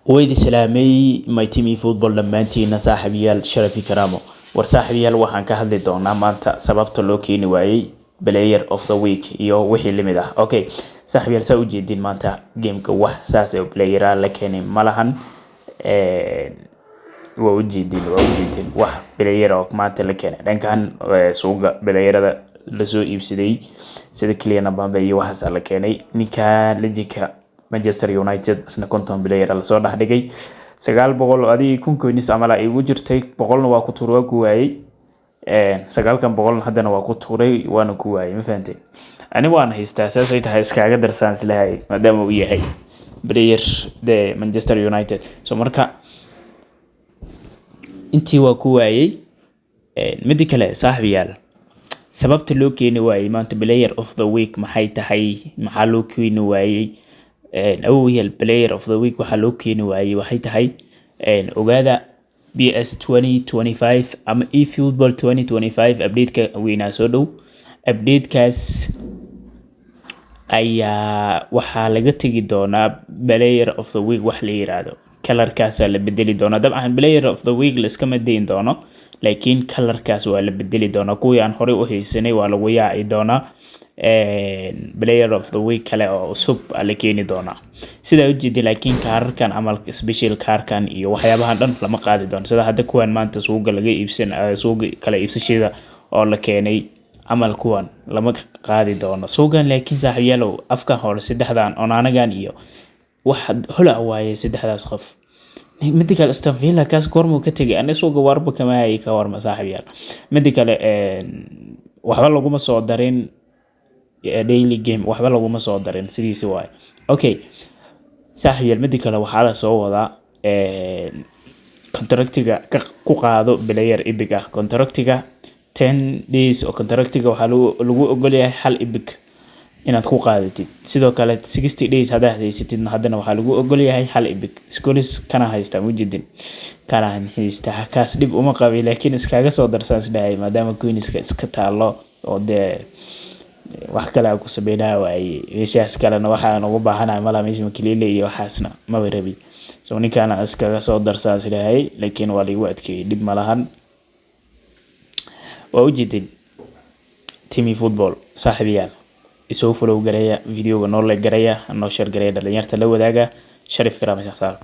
Waydi salaamay, my team football dhammaantiina, saaxiibayaal, sharafi karaamo. War saaxiibayaal, waxaan ka hadli doonaa maanta sababta loo keeni waayey Player of the Week iyo wixii lamid ah. Okay saaxiibayaal, saa ujeedin, maanta gameka wax saas ee playera la keenay ma lahan. Waa ujeedin wax player oo maanta la keenay dhankan suuqa playerada lasoo iibsaday sida Kylian Mbappe iyo waxaas la keenay. Ninka legendka Manchester United isna 50 player lasoo dhex dhigay, 900 adii 1000 coins camal ay igu jirtay. 100-na waa ku tuuray, waa ku waayey. Sagaalkan boqolna haddana waa ku tuuray, waana ku waayey. Ma fahanteen? Ani waan haystaa, saasay tahay iskaaga darsaan islahay maadaama uu yahay player de Manchester United. So marka intii waa ku waayey. Midi kale saaxiibayaal, sababta loo keeni waayey maanta Player of the Week maxay tahay? Maxaa loo keeni waayey? Awowyaal, Player of the Week waxaa loo keeni waayey waxay tahay, ogaada, PES 2025 ama eFootball 2025 update-ka weynaa soo dhow. Update-kaas ayaa waxaa laga tegi doonaa Player of the Week wax la yiraahdo, colorkaasaa la bedeli doonaa. Dabcan Player of the Week la iskama dayn doono, laakiin colorkaas waa la bedeli doonaa. Kuwii aan horey u haysanay waa lagu yaaci doonaa, Player of the Week kale oo cusub aa la keeni doonaa sidaa ujeedi. Laakiin kaararkan camal, special kaarkan iyo waxyaabahan dhan lama qaadi doono, sida hadda kuwan maanta suuqa laga iibsan, suuqa kala iibsashada oo la keenay camal, kuwan lama qaadi doono suuqan. Laakiin saaxiibayaalow, afkan hore saddexdan Onanagan iyo wax holac waaye saddexdaas qof. Mida kale, Aston Villa kaas goormuu ka tegay? Ani suuqa warba kama hayay, ka warma saaxiibayaal? Mida kale, waxba laguma soo darin daily game, waxba laguma soo darin, sidiisi waaye. Okay saaxiib yaal, mida kale, waxaa la soo wadaa contractiga ku qaado player epic ah. Contractiga 10 days oo contractiga waxaa lagu ogol yahay hal epic inaad ku qaadatid. Sidoo kale 60 days haddaad haysatidna, haddana waxaa lagu ogol yahay hal epic. Scholes kana haystaa, mujidin kana haystaa, kaas dhib uma qabay, laakiin iskaga soo darsaan isdhahay maadaama coinska iska taalo oo dee wax kale aan ku sameynaa waaye. Meeshaas kalena waxaan ugu baahanahay malaha, meesha Makelele iyo waxaasna maba rabi. So ninkaana iskaga soo darsaan isdhahay, laakiin waa laigu adkeeyey. Dhib malahan, waa ujeedin team football. Saaxiibayaal, isoo follow gareeya, videoga noo like gareeya, noo share gareeya, dhalinyarta la wadaaga. Sharif karaama.